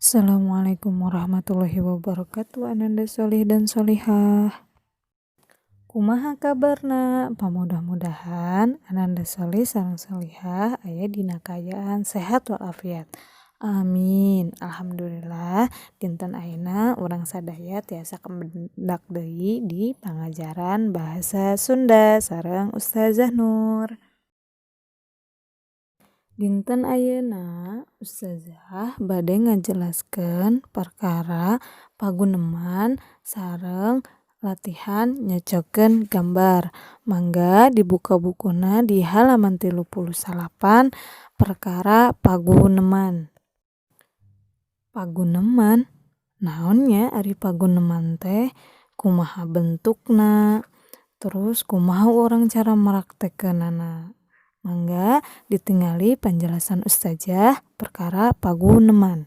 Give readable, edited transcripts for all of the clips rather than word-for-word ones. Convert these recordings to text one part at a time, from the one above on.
Assalamualaikum warahmatullahi wabarakatuh, ananda sholih dan sholihah. Kumaha kabarna? Pamudah-mudahan ananda sholih sareng sholihah aya dina kaayaan sehat walafiat. Amin. Alhamdulillah dinten ayeuna urang sadaya tiasa kapendak deui di pangajaran bahasa Sunda sareng Ustazah Nur. Dinten ayeuna Ustazah bade ngajelaskeun perkara paguneman sareng latihan nyocokeun gambar. Mangga dibuka bukuna di halaman 39 perkara paguneman. Paguneman naon nya ari paguneman teh, kumaha bentukna, terus kumaha urang cara mraktekeunana. Mangga ditingali penjelasan Ustazah perkara paguneman.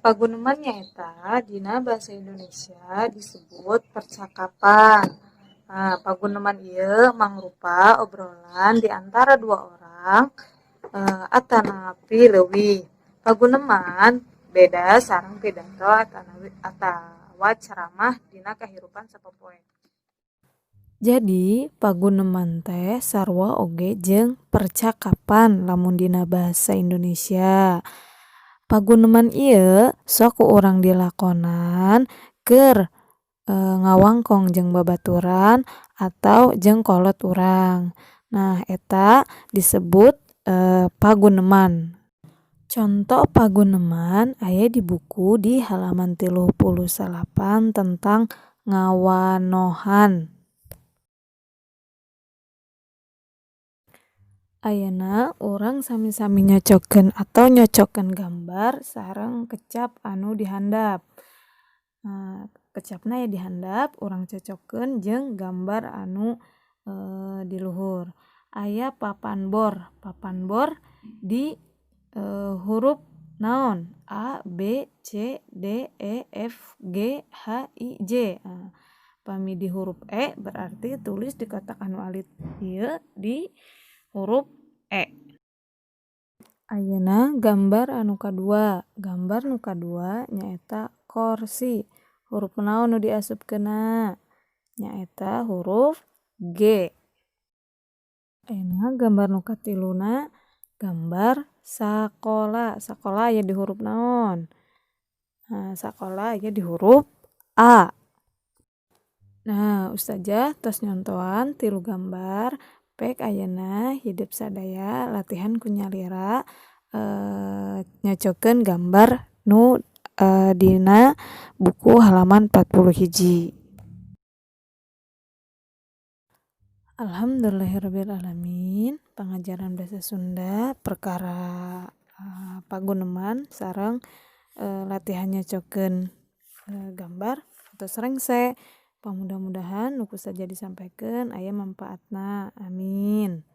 Paguneman nyaeta dina bahasa Indonesia disebut percakapan. Nah, paguneman ieu mangrupa obrolan di antara dua orang atanapi leuwih. Paguneman beda sareng pidato atawa ceramah dina kahirupan sapopoe. Jadi paguneman teh sarua oge jeung percakapan lamun dina bahasa Indonesia. Paguneman ieu sok ku urang dilakonan keur ngawangkong jeung babaturan atau jeung kolot urang. Nah, eta disebut paguneman. Conto paguneman aya di buku di halaman 39 tentang ngawanohan. Ayeuna urang sami-sami nyocokeun atau nyocokeun gambar sareng kecap anu di handap. Nah, kecapna aya di handap urang cocokeun jeung gambar anu di luhur. Aya papan bor, papan bor di hurup naon? A B C D E F G H I J. Pami di hurup E berarti tulis di kotak anu alit ieu di hurup E. Ayeuna gambar anu kadua, gambar nu kadua nyaeta korsi. Hurup naon nu diasupkeunna? Nyaeta huruf G. Ayeuna gambar nu katiluna gambar sakola, sakola aya di hurup naon? Nah, sakola aya di huruf A. Nah, Ustazah tos nyontohan 3 gambar. Pek ayeuna hidep sadaya latihan ku nyalira nyocokeun gambar nu dina buku halaman 41. Alhamdulillahirabbil alamin, pangajaran bahasa Sunda perkara paguneman sareng latihan nyocokeun gambar tos rengse. Pamudah-mudahan nu ku ustazah disampaikan aya manfaatna, amin.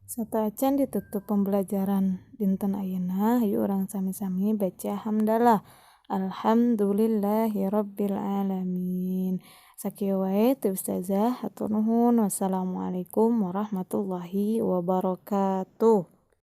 Sateuacan ditutup pembelajaran dinten ayeuna, hayu urang sami-sami baca hamdalah. Alhamdulillahirabbil alamin. Sakieu wae ti ustazah, hatur nuhun. Wassalamualaikum warahmatullahi wabarakatuh.